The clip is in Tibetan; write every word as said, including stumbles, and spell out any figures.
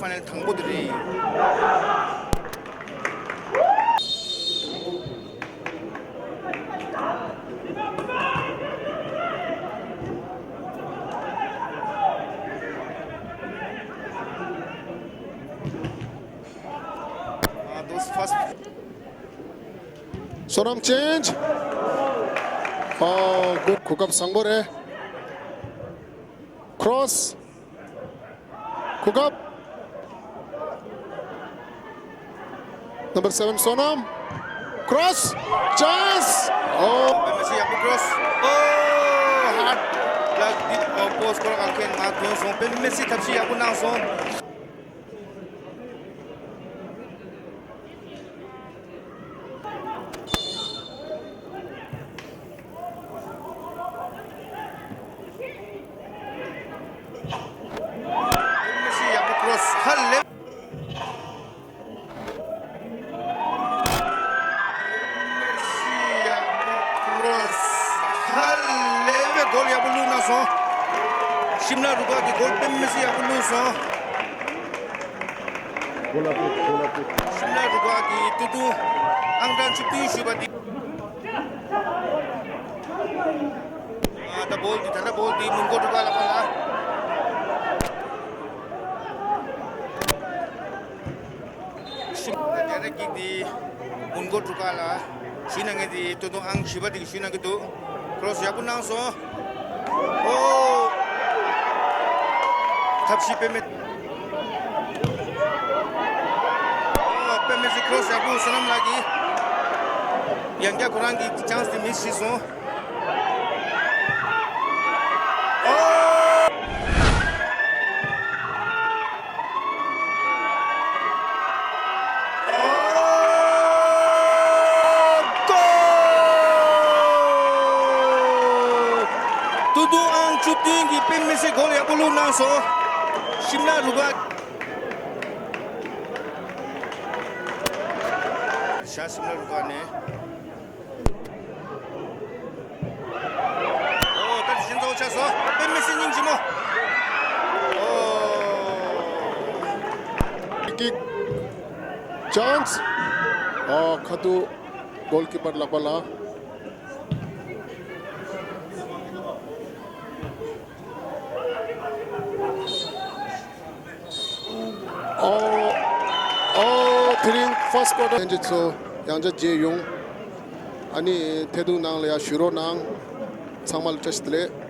ཕ་ལན་དང་པོ་དེ་རེད། ཨ། Those first. བསོད་ནམས་ཅན། ཨོ། གོ་སྐབས་བཟང་པོ་རེད། Cross. གོ་སྐབས། Number seven བསོད་ནམས། Cross. Chance. ཨོ། དཔེ་མི་སྲིད་ཡག་པོ་cross. ཨོ། Hard. ལག་འདི་ཨོ་post སྐོར་གང་མཁན་ང་ཐོན་སོང་། དཔེ་མི་སྲིད་ཐབས་ཤེས་ཡག་པོ་གནང་སོང་། དཔེ་མི་སྲིད་ཡག་པོ་cross། ཧ་ལས། དཔེ་མི་སྲིད་ཡག་པོ་cross། ཧ་ལས་པའི་གོལ་ཡག་པོ་བླུགས་གནང་སོང་། ཤིམ་ལ་རུ་ཁག་གི་གོལ་དཔེ་མི་སྲིད་ཡག་པོ་བླུགས་སོང་། ཤིམ་ལ་རུ་ཁག་གི་ཏུ་ཏུ་ཨང་གྲངས་བཅུ་བདུན་ཞུས་པ་འདི། ཨ། ད་བྷོལ་འདི། ད་ལྟ་བྷོལ་འདི་མོན་གྷོ་རུ་ཁག་ལ་ཕར་ལ། ཤིམ་ལ་རུ་ཁག་འདི་མོན་གྷོ་རུ་ཁག་ལ་ཞུས་གནང་མཁན་འདི་ཏུ་ཏུ་ཨང་བཞི་པ་འདི་གིས་ཞུས་གནང་གི་འདུག Cross ཡག་པོ་གནང་སོང་། ཨོ། ཐབས་ཤེས་དཔེ་མེད། ཨོ། དཔེ་མི་སྲིད་cross ཡག་པོ་བསོད་ནམས་ལགས་ཀྱིས། ཡང་བསྐྱར་ཁོ་རང་གི་chance དེ་miss བྱས་སོང་། ཨོ། ཏུ་ཏུ་ཨང་བཅུ་བདུན་གྱིས་དཔེ་མི་སྲིད་གོལ་ཡག་པོ་བླུགས་གནང་སོང་། ཤིམ་ལ་རུ་ཁག་ཤ་ཤིམ་ལ་རུ་ཁག་ནས། ཨོ། ད་དེ་བཞིན་རྫོགས་ཆགས་སོ། དཔེ་མི་སྲིད་སྙིང་རྗེ་མོ། ཨོ། Kick chance. ཨོ། ཁ་ཐུག་goalkeeper ལག་པ་ལ། ཨོ། ཨོ། དེ་རིང་first quarter ལྷན་རྒྱས་ཚོ་ཡང་བསྐྱར་མཇལ་ཡོང་། ཨ་ནི་ཐད་གཏོང་ནང་ལ་ཡང་ཞུགས་རོགས་གནང་། ཚང་མ་ལ་བཀྲ་ཤིས་བདེ་ལེགས།